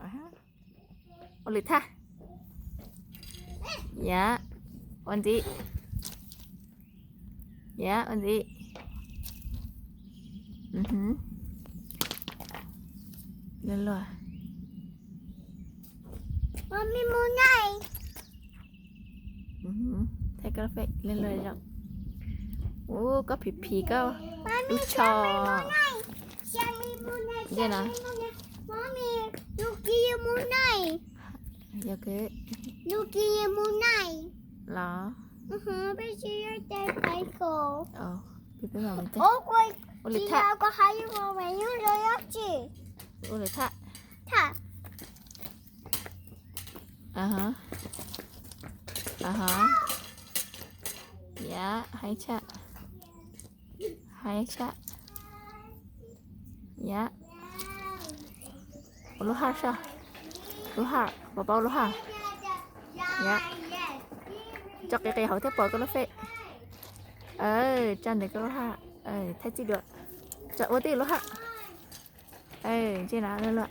Ua lwm thaj. Yam, ua ntxiv. Yam, ua ntxiv. Luag luag. Thaij koj lub face luag luag zoo. Ub, koj phim phim koj lub tsho. Ntsia no. Los. Peb mam mus thaij. Ua lwm thaj. Ua lwm thaj. Yam, hais tshaj. Hais tshaj. Yam. Ua lub haj soj. Lub haj, pov pov lub haj. Yam. Tso qis qis hauv thiab pom koj lub face. Tso ntawm koj lub haj. Thaij txij dua. Tso ua tib lub haj. Ntsia na, luag luag.